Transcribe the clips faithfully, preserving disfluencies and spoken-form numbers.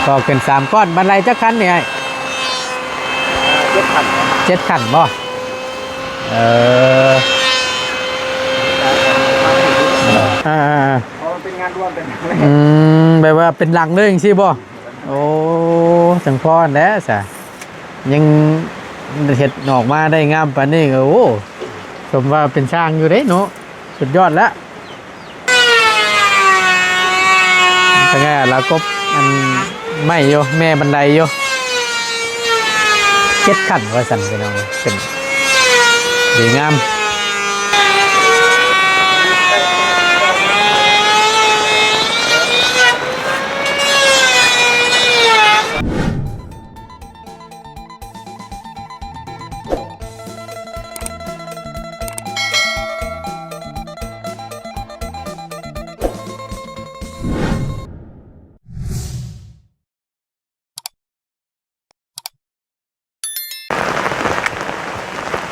ก็ขึ้นสามก้อน บันไดจักขั้นนี่ไอ้ เจ็ดขั้น เจ็ดขั้นบ่ เออ อ่าๆๆ เพราะมันเป็นงานร่วมเป็น อืม แบบว่าเป็นหลังเลยจังซี่บ่ โอ้ จังพอแหล้วซะ ยังเฮ็ดออกมาได้งามปานนี้ก็ โอ้ สมว่าเป็นช่างอยู่เด้เนาะ สุดยอดแล้ว เป็นไงอะ ลาวกบอันไม้อยู่ แม่บันไดอยู่ เจ็ดขั้นว่าซั่นพี่น้อง เป็นดีงาม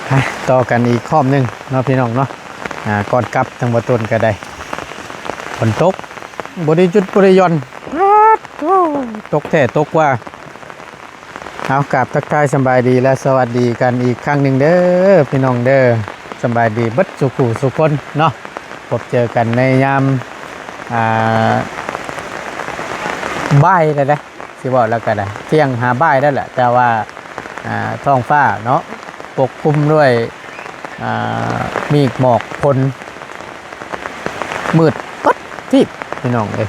ไปต่อกันอีกครอบหนึ่งเนาะพี่น้องเนาะ อ่า ก่อนกลับทางบ่าวตูนก็ได้ ฝนตก บ่ได้หยุดบ่ได้หย่อน ป๊าดโธ่ ตกแท้ตกว่า เอา กราบทักทายสำบายดีและสวัสดีกันอีกครั้งหนึ่งเด้อพี่น้องเด้อ สำบายดีเบิดสู่ผู้สู่คนเนาะ พบเจอกันในยาม อ่า บ่ายแล้วนะ สิบอกแล้วกันนะ เที่ยงหาบ่ายแล้วแหละ แต่ว่า อ่า ท้องฟ้าเนาะ ปกคลุมด้วย อ่า เมฆหมอกฝน มืดตึ๊ดทีบพี่น้องเอ้ย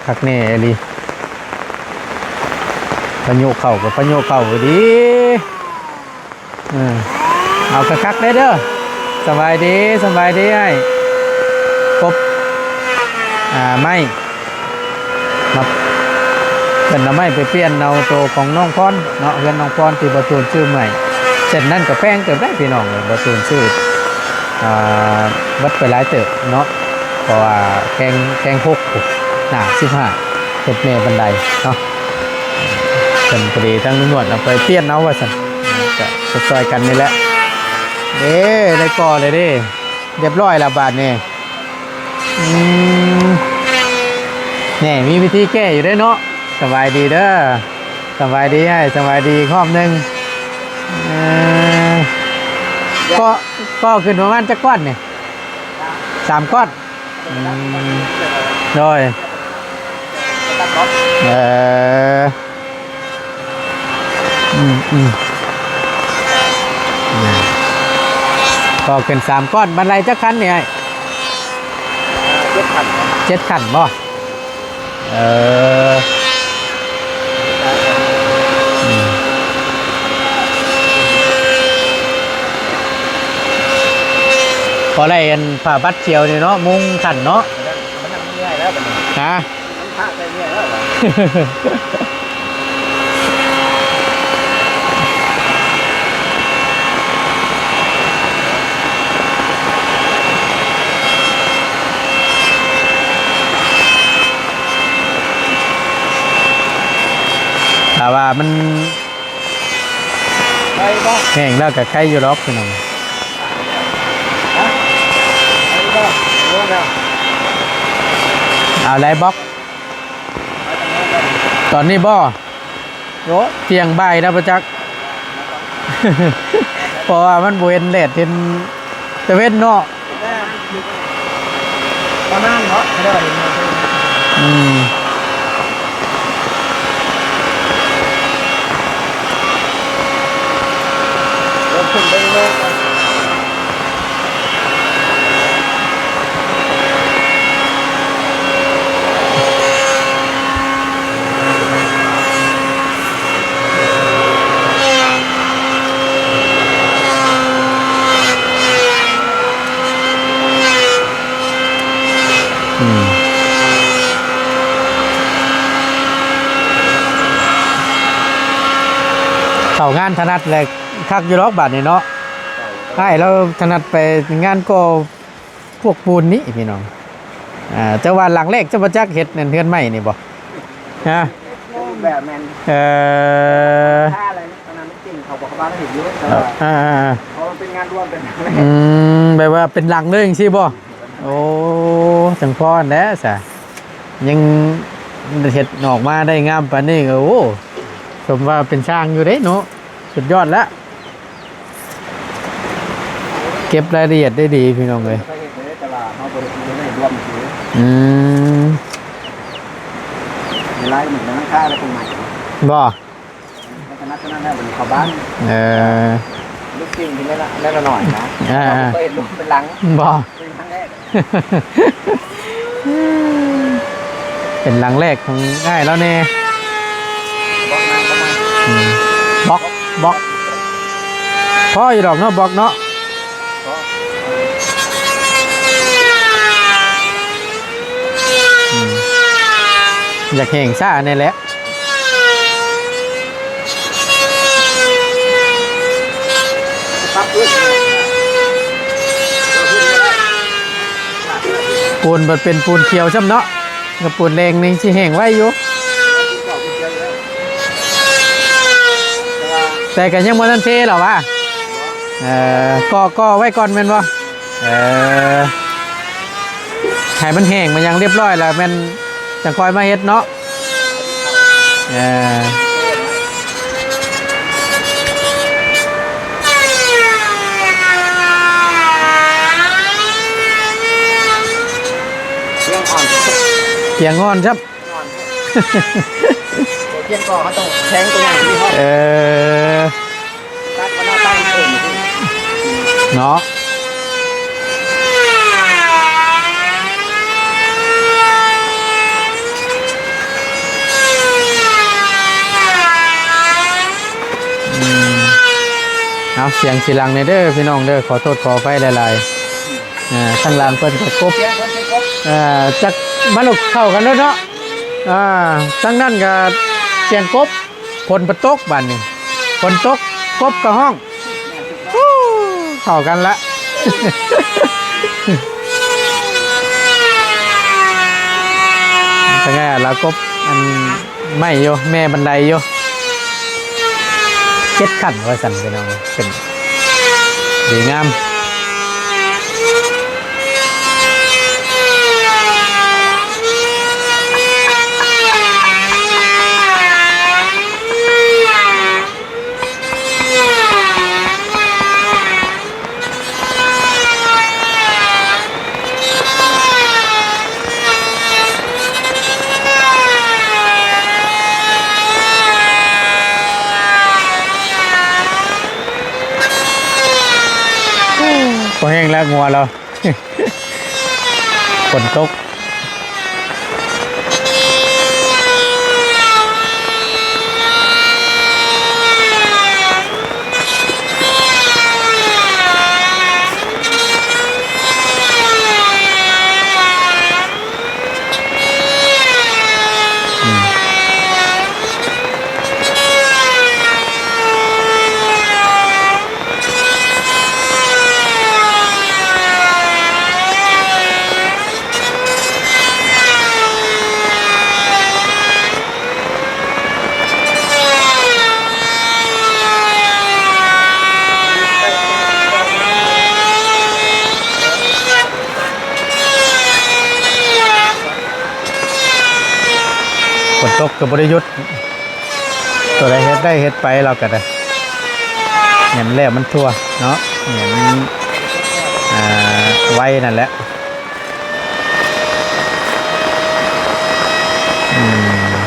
คักแน่อีหลี พายุเข้าก็พายุเข้าพอดี เออ เอาคักๆเด้อเด้อ สบายดี สบายดีไอ้กบ อ่า ไม้ มา เพิ่นเอาไม้ไปเปลี่ยนเอาโตของน้องพรเนาะ เฮือนน้องพรที่บ่าวตูนซื้อใหม่ เส้นนั้นก็แพงเติบได้พี่น้องเอ้ย บ่าวตูนซื้อ อ่า เบิดไปหลายเติบเนาะ เพราะว่าแพง แพงหกพุ้น หน้าสิบห้า เฮ็ดแม่บันไดเนาะ เพิ่นพอดีทั้งนวดเอาไปเปลี่ยนเอาว่าซั่น ก็ซอยๆกันนี่แหละ เด้ ได้ก่อเลยเด้ เรียบร้อยแล้วบาดนี้ อืม นี่มีวิธีแก้อยู่เด้เนาะ สบายดีเด้อ สบายดีไอ้ สบายดีอีกรอบหนึ่ง เออ ก็ ก็ขึ้นประมาณจักก้อนนี่ สามก้อน อืม โดย เออ อืม อืม ก็ขึ้นสามก้อน บันไดจักขั้นนี่ไอ้ เจ็ดขั้น เจ็ดขั้นบ่ เออ อืม พอได้อันผ้าบัดเขียวนี่เนาะ มุงขั้นเนาะ มันยังไม่ง่ายแล้วบัดนี้ ฮะ มันพระใส่เนี่ยแล้วเหรอ แต่ว่ามัน ไปบ่ แห้งแล้วก็ไคอยู่ดอกพี่น้อง ฮะ ไปบ่ โอ้ยนะ เอาอะไรบล็อก ตอนนี้บ่ โอ้ เที่ยงบ่ายแล้วบ่จัก เพราะว่ามันบ่เห็นแดดเห็นตะเว็นเนาะ ประมาณเนาะ เขาเรียกว่าเห็นเงา อืม ลงขึ้นไปเรื่อยๆ อืม เข้างานถนัดแหละ คักอยู่ดอกบาดนี้เนาะ อ้ายลาวถนัดไปงานก่อพวกปูนนี่พี่น้อง อ่า แต่ว่าหลังแรกจะบ่จักเฮ็ดนั่นเฮือนไม้นี่บ่ ฮะ แบบแม่น เออ ถ้าอะไรตอนนั้นมันจริงเขาบอกว่าเห็นอยู่ แต่ว่า อ่าๆๆ เพราะมันเป็นงานร่วมกัน อืม แบบว่าเป็นหลังเลยจังซี่บ่ โอ้ จังพอแหล้วซะ ยัง เฮ็ดออกมาได้งามปานนี้ก็ โอ้ สมว่าเป็นช่างอยู่เด้เนาะ สุดยอดละ เก็บรายละเอียดได้ดีพี่น้องเอ้ย เคยเห็นเลย แต่ว่าเขาบ่ได้ บ่ได้รวมซื้อ อืม มีลายเหมือนกัน หลังคาแล้วตรงไหน บ่ มันก็นัดเท่านั้นแหละ วันนี้เข้าบ้าน เออ ลูกจริงที่เล่นละ เล่นละหน่อยนะ อ่า เราเคยเห็นลูกเป็นหลัง บ่ เป็นครั้งแรก เป็นหลังแรกของอ้ายแล้วแน่ บล็อกนะ บล็อกนะ อืม บล็อก บล็อก พออยู่ดอกเนาะ บล็อกเนาะ อืม อยากแห้งซ่าเนี่ยแหละ ปูนมันเป็นปูนเขียวซ้ำเนาะ กับปูนแดงนี่สิแห้งไวอยู่ แต่ก็ยังบ่ทันเทหรอวะ เอ่อ ก่อ ก่อไว้ก่อนแม่นบ่ เออ ให้มันแห้งมันยังเรียบร้อยแล้วแม่นจังค่อยมาเฮ็ดเนาะ เออ เตียงอ่อน เตียงอ่อนครับ เตียงก่อเขาต้องแทงตัวอย่างนี้ครับ เออ ตัดมาหน้าตั้งเอง เนาะ อืม เอา เสียงสิหลังแน่เด้อพี่น้องเด้อ ขอโทษขออภัยหลายๆ อ่า ข้างหลังเพิ่นก็กบ เสียงเพิ่นสิกบ อ่า จักมาลุกเข้ากันเด้อเนาะ อ่า ทั้งนั้นก็เสียงกบ ฝนบ่ตกบาดนี้ ฝนตก กบก็ฮ้อง ฮู้ เข้ากันละ เป็นไงอะ ลาวกบ อัน ไม้อยู่ แม่บันไดอยู่ เจ็ดขั้นว่าซั่นพี่น้อง เป็น ดีงาม พอแห้งแล้วงัวเรา ฝนตก ฝนตกก็บ่ได้หยุด ตัวใดเฮ็ดได้เฮ็ดไป เราก็ได้ ให้มันแล้วมันทั่วเนาะ ให้มัน อ่า ไวนั่นแหละ อืม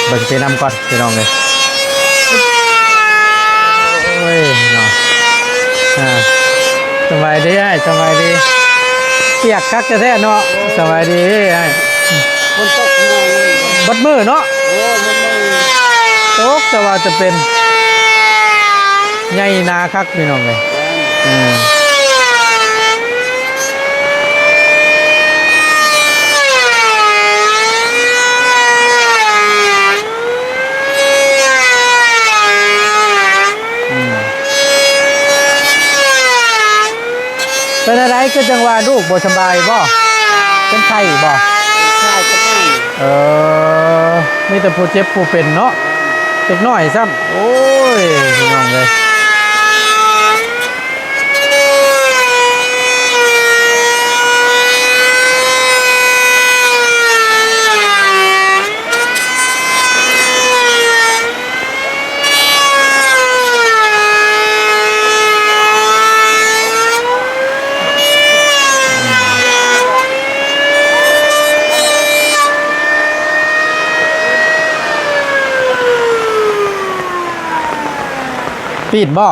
เบิ่งไปนำก่อนพี่น้องเอ้ย โอ้ยเนาะ อ่า สบายดีอ้าย สบายดี เปียกคักแท้ๆเนาะ สบายดีอ้าย ฝนตกมาเลย เบิดมื้อเนาะ โอ้ เบิดมื้อ ตกแต่ว่าจะเป็น ใหญ่หนาคักพี่น้องเอ้ย อืม เป็นอะไร คือจังว่าลูกบ่สำบายบ่ เป็นไข้บ่ ใช่เป็นไข้ เออ มีแต่ผู้เจ็บผู้เป็นเนาะ เด็กน้อยซ้ำ โอ้ย พี่น้องเอ้ย ปิดบ่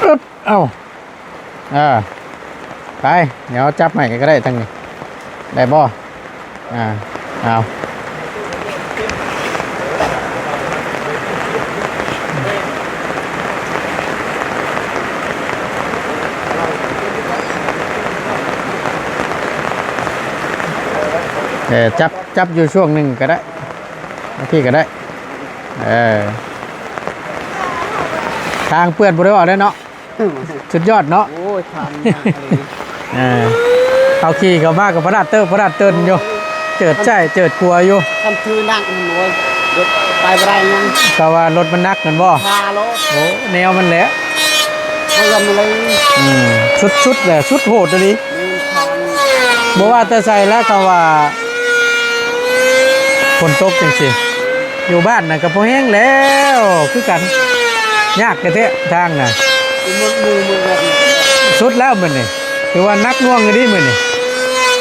อึ๊บ เอ้า เออ ไป เดี๋ยวจับใหม่ก็ได้ทางนี้ ได้บ่ อ่า เอา เออ จับ จับอยู่ช่วงหนึ่งก็ได้ บางทีก็ได้ เออ ทางเปื้อนบ่ได้ออกเลยเนาะ สุดยอดเนาะ โอ้ย ทางยากเลย เออ เอาขี่เข้ามากับพระราชเติบพระราชเตินอยู่ เจิดใจ้เจิดกลัวอยู่ คันคือหนักมันโอ้ย รถไปบ่ได้ยัง ก็ว่ารถมันหนักนั่นบ่ พาโลด โอ้ แนวมันแหละ เพิ่มเลย อืม สุดๆแหละ สุดโหดอีหลี แม่นทาง บ่ว่าแต่ใส่แล้วก็ว่า ฝนตกจังซี่ อยู่บ้านน่ะก็พอแห้งแล้ว คือกัน ยากแท้ๆทางน่ะ หมดหมู่หมดแรง สุดแล้วมื้อนี้ ถือว่าหนักหน่วงอยู่เด้มื้อนี้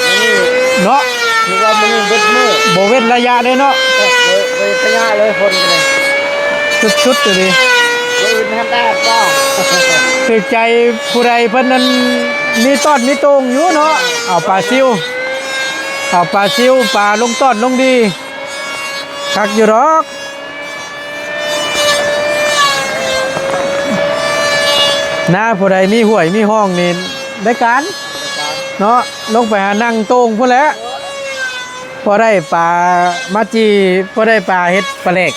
มื้อนี้ เนาะ ถือว่ามื้อนี้เบิดมื้อ บ่เว้นระยะเลยเนาะ เออ บ่เว้นระยะเลย ฝนก็เลย สุดๆอยู่เด้ บ่เว้นทันแดดบ่ ถืกใจผู้ใดเพิ่นนั้นมีต้อนมีโต่งอยู่เนาะ เอาปลาซิว เอาปลาซิว ปลาลงต้อนลงดี คักอยู่ดอก นาผู้ใดมีห้วยมีห้องนี่ได้การ เนาะ ลงไปหานั่งโต่งพู้นแหละ พอได้ปลามาจี พอได้ปลาเฮ็ดปลาแหลก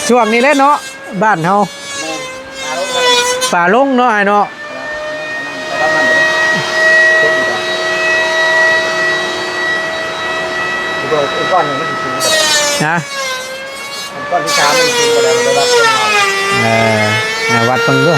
ช่วงนี้แหละเนาะ บ้านเฮา ปลาลงเนาะ อ้ายเนาะ ก้อนหนึ่งมันสิสูงกว่าใด ฮะ ก้อนที่สามมันสิสูงกว่าใด มันก็วัดเบิ่งเอา เออ อ่ะ วัดเบิ่งดู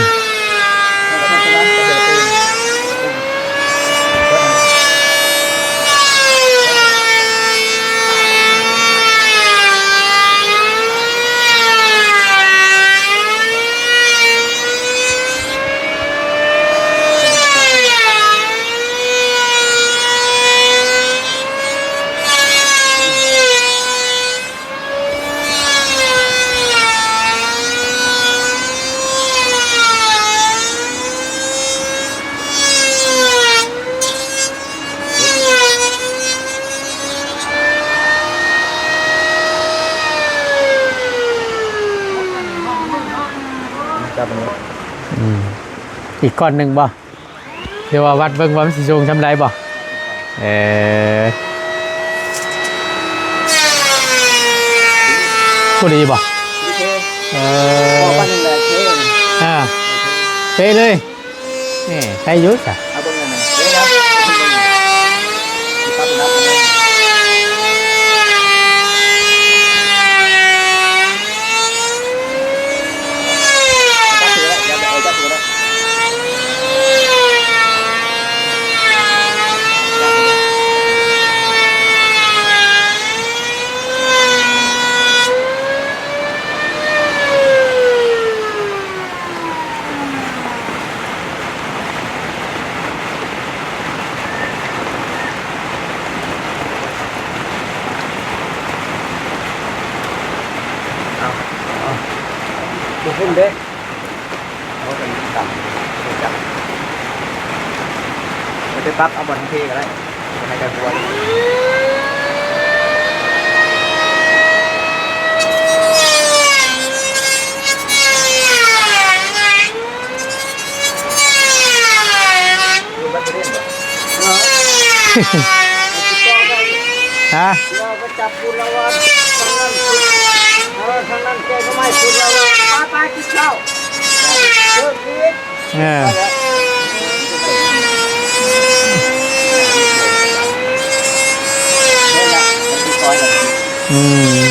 จับมัน อืม อีกก้อนหนึ่งบ่ เดี๋ยวว่าวัดเบิ่งว่ามันสิสูงส่ำใดบ่ เออ ผู้ดีบ่ เออ อ่า เป๊ะเลย นี่ ใครอยู่จ้ะ เอาเบิ่งนั่นน่ะ เดี๋ยวนะ เอา เอา ขอบคุณเด้อ เอากันตำ จับ ไปปรับเอาบ่อนเทก็ได้ บ่ให้ได้หัว ฮะ เราก็จับคุณแล้วว่าทางนั้นคุณ เออ ทางนั้นแกก็ไม่คุณแล้วว่า ไปๆ กินข้าว เลิกกิน เออ อืม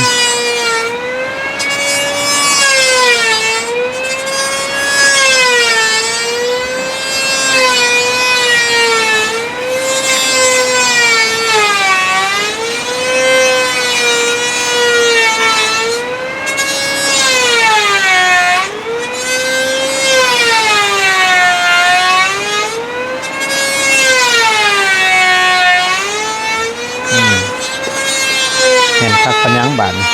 อืม แม่นคักปานหยังบาดนี้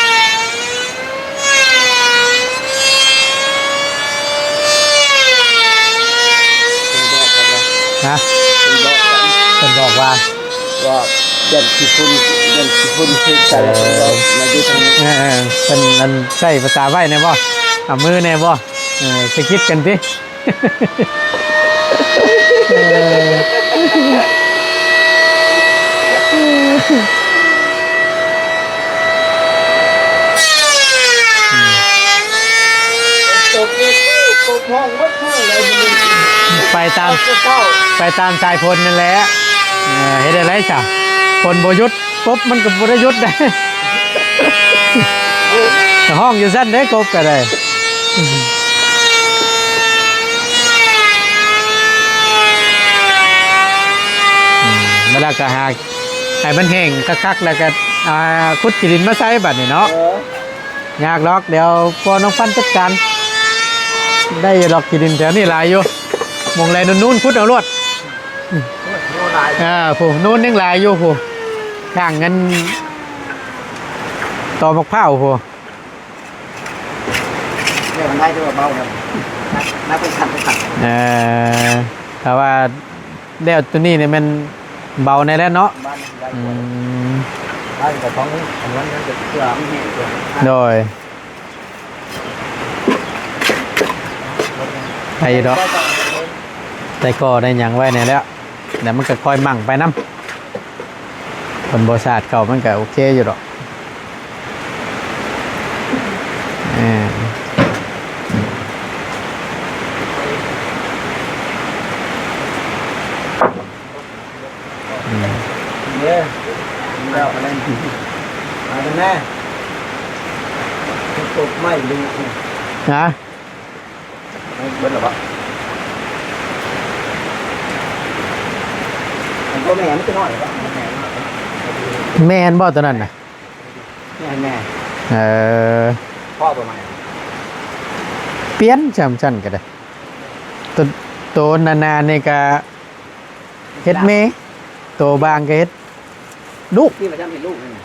เพิ่นบอกกันนะ ฮะ เพิ่นบอกกัน เพิ่นบอกว่า ว่ายันขี้ฝุ่น ยันขี้ฝุ่นคือกัน แล้วเพิ่นก็มาอยู่ทางนี้ เออ เออ เพิ่นอันใช้ภาษาไว้แน่บ่ เอามือแน่บ่ เออ สะกิดกันติ เออ ตกนี่ตกห้องหมดมื้อเลย ไปตาม เช้า ไปตามสายฝนนั่นแหละ เออ เฮ็ดอะไรซะ ฝนบ่หยุด กบมันก็บ่ได้หยุดได้ ห้องอยู่ซั่นเด้ กบก็ได้ อืม เวลาก็หาให้มันแห้งคักๆ แล้วก็ อ่า ขุดขี้ดินมาใส่บัดนี้เนาะ เออ ยากหรอก เดี๋ยวพ่อน้องฟันจัดการ ได้หรอก ขี้ดินแถวนี้หลายอยู่ หม่องใดนู่นๆ ขุดเอาโลด โอ้ยหลาย อ่า ผู้นู่นยังหลายอยู่ผู้ ข้างเงิน ต่อมะพร้าวผู้ เนี่ยมันได้ด้วยเบาเลย นับ นับเป็นขันเป็นขัน เออ แต่ว่าแล้วตัวนี้เนี่ยมันเบาในแล้วเนาะ บ้านมันได้ อืม บ้านกับของอันนั้นมันจะเชื่อมแห้งกว่า โดย ไอ้ดอก แต่ก็ได้หยังไว้เนี่ยแหล้ว แล้วมันก็ค่อยมั่งไปนำ คนบ่สาดเข้ามันก็โอเคอยู่ดอก เออ อืม เด้อ เอาไปเลย มากันแน่ ตกไม่ดู ฮะ เบิดหรอวะ มันตัวแม่มันตัวน้อยหรอวะ แม่มันน้อย แม่นบ่ตัวนั้นน่ะ แม่นแม่ เออ พ่อประมาณ เปลี่ยนจำชั้นก็ได้ ตัว ตัวนานานี่ก็ เฮ็ดแม่ โตบางก็เฮ็ดลูก ที่มาทำให้ลูกนี่นะ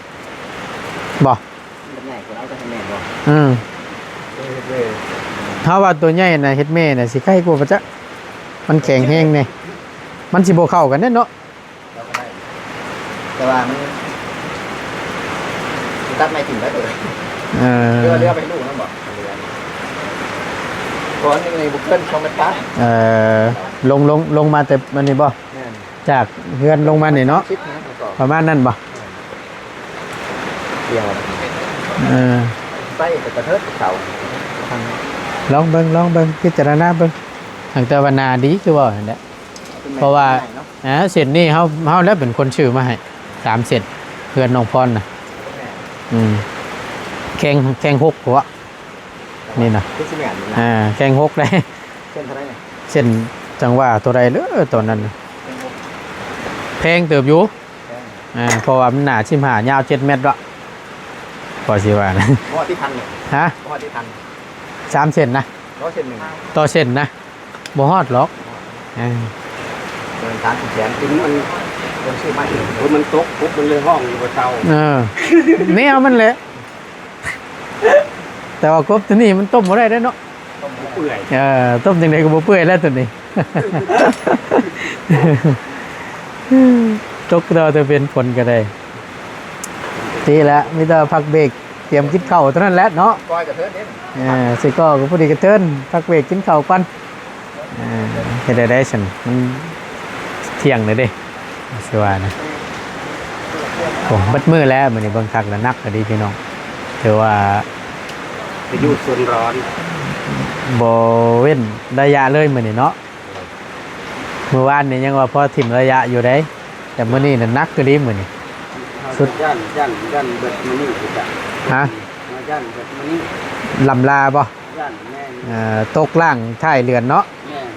บ่ มันเป็นไงคนเอาไปให้แม่บ่ อืม เออ เออ ถ้าว่าตัวใหญ่น่ะเฮ็ดแม่น่ะสิไคกว่าปะจ๊ะ มันแข็งแฮงแน่ มันสิบ่เข้ากันแน่เนาะ เราก็ได้ แต่ว่ามัน ตัดไม้ถิ่มได้เลย เออ เรือ เรือไปลูกนั่นบ่ เรือ ก่อนนี่ในบุกเกิลสองเมตร เออ ลง ลง ลงมาแต่อันนี้บ่ แม่น จากเฮือนลงมานี่เนาะ สิบนะ ประมาณนั้นบ่ เดียว เออ ใส่กระเทิดเสา ลองเบิ่ง ลองเบิ่ง พิจารณาเบิ่ง ตั้งแต่ว่าหน้าดีคือว่าหั่นแหละ เพราะว่า อ่า เส้นนี้เฮา เฮาแล้วเป็นคนซื้อมาให้ สามเส้น เฮือนน้องพรน่ะ อืม แข่ง แข่งหกหัว นี่นะ คือสิแม่นอยู่นะ อ่า แข่งหกได้ เส้นเท่าไหร่เนี่ย เส้นจังหวะตัวใดเด้อตอนนั้นน่ะ แข่งหก แพงเติบอยู่ แข่ง อ่า เพราะว่ามันหนาสิบห้า ยาวเจ็ดเมตรละ พอสิว่านะ บ่ฮอดที่พันเนี่ย ฮะ บ่ฮอดที่พัน สามเส้นนะ ต่อเส้นหนึ่ง ต่อเส้นนะ บ่ฮอดหรอก อ่า เกินสามสิบแสน ถึงมัน มันซื้อมาเอง โอ้ย มันตกปุ๊บ มันเลยห้องอยู่กับเตา เออ แนวมันแหละ แต่ว่ากบตัวนี้มันต้มบ่ได้เด้อเนาะ ต้มบ่เปื่อย เออ ต้มจังใดก็บ่เปื่อยแล้วตัวนี้ ตกแต่ว่าจะเป็นฝนก็ได้ นี่แหละ มีแต่พักเบรก เตรียมกินข้าวเท่านั้นแหละเนาะ ก้อยกระเทินเด้ เออ สิก็ก็พอดีกระเทิน พักเบรกกินข้าวก่อน เออ เฮ็ดได้ได้ซั่น มันเที่ยงเลยเด้ สิว่านะ โอ้ เบิดมื้อแล้ว มื้อนี้เบิ่งคักแล้วหนักก็ดีพี่น้อง ถือว่า พายุโซนร้อน บ่เว้นระยะเลยมื้อนี้เนาะ มื้อวานนี่ยังว่าพอถิ่มระยะอยู่เด้ แต่มื้อนี้น่ะหนักอีหลีมื้อนี้ สุด ย่าน ย่าน ย่านเบิดมื้อนี้คือกัน ฮะ ย่านเบิดมื้อนี้ ลำลาบ่ ย่านแม่น เอ่อ ตกล่างท้ายเดือนเนาะ แม่น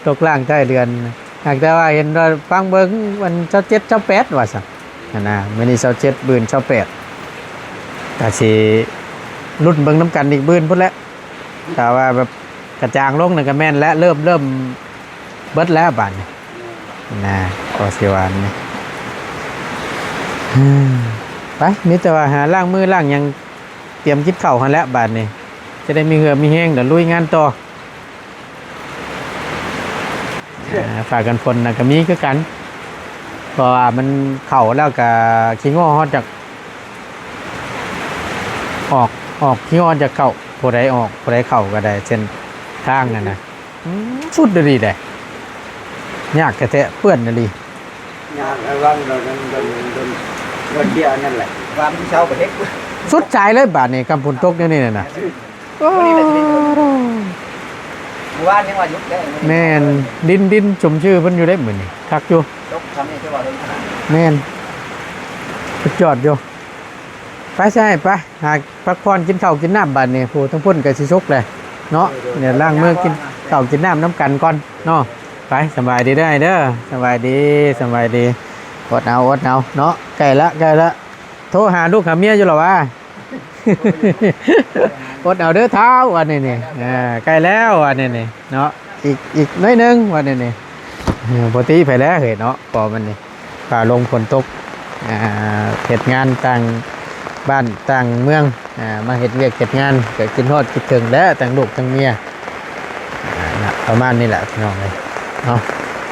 ตกล่างท้ายเดือน หากแต่ว่าเห็นว่าฟังเบิ่งวันซาวเจ็ด ซาวแปด ว่าซั่นหั่นนะ มื้อนี้ซาวเจ็ด มื้ออื่นซาวแปด ก็สิลุ้นเบิ่งนำกันอีกมื้ออื่นพุ้นแหละ ถ้าว่าแบบกระจ่างลงนั่นก็แม่นแล้ว เริ่ม เริ่มเบิดแล้วบาดนี้ นะ ก็สิว่านี่ ไป มีแต่ว่าหาล้างมือล้างหยัง เตรียมกินข้าวหั่นแหละบาดนี้ จะได้มีเหื่อมีแฮง เดี๋ยวลุยงานต่อ อ่า ผ้ากันฝนน่ะก็มีคือกัน เพราะว่ามันเข้าแล้วก็ขี้ง้อฮอดจาก ออก ออกขี้งอนจากเข้า ผู้ใดออก ผู้ใดเข้าก็ได้ เส้นทางนั่นนะ อืม สุดดีแหละ ยากแท้ๆ เปื้อนอีหลี ยากระวังโดน โดน โดน โดนเที่ยวนั่นแหละ ว่ามันเช้าบ่เฮ็ด สุดสายเลยบาดนี้ กำฝนตกแนวนี้น่ะนะ โอ้ เมื่อวานยังว่าหยุดได้ แม่น ดิน ดินชุ่มชื่นเพิ่นอยู่ได้มื้อนี้ คักอยู่ ตกทำนี่คือว่าเพิ่น แม่น สุดยอดอยู่ ไปใช่ ไป หาพักผ่อนกินข้าวกินน้ำบาดนี้ ผู้ทั้งพุ่นก็สิสุกเลยเนาะ เดี๋ยวล้างมือกินข้าวกินน้ำนำกันก่อนเนาะ ไป สบายดีเด้อ เด้อ สบายดี สบายดี อดเอา อดเอาเนาะ ใกล้ละ ใกล้ละ โทรหาลูกหาเมียอยู่หรอวะ อดเอาเด้อเท้า วันนี้นี่ อ่า ใกล้แล้ว วันนี้นี่เนาะ อีก อีกน้อยหนึ่ง วันนี้นี่ เออ ปกติไปแล้วเห็นเนาะ พอมันนี่ ฟ้าลงฝนตก อ่า เฮ็ดงานต่างบ้านต่างเมือง อ่า มาเฮ็ดเวียกเฮ็ดงาน ก็คิดฮอดคิดถึงแหละ ทั้งลูกทั้งเมีย อ่า นะ ประมาณนี้แหละพี่น้องเอ้ย เนาะ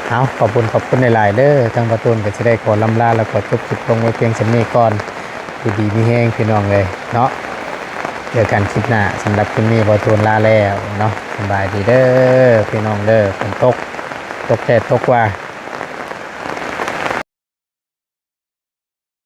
เอา ขอบคุณ ขอบคุณหลายๆ เด้อ ทางบ่าวตูนก็สิได้ขอล่ำลา แล้วก็จบคลิปลงไว้เพียงส่ำนี้ก่อน อยู่ดีมีแฮงพี่น้องเอ้ย เนาะ เจอกันคลิปหน้า สำหรับคลิปนี้บ่าวตูนลาแล้วเนาะ สบายดีเด้อ พี่น้องเด้อ ฝนตก ตกแท้ตกว่า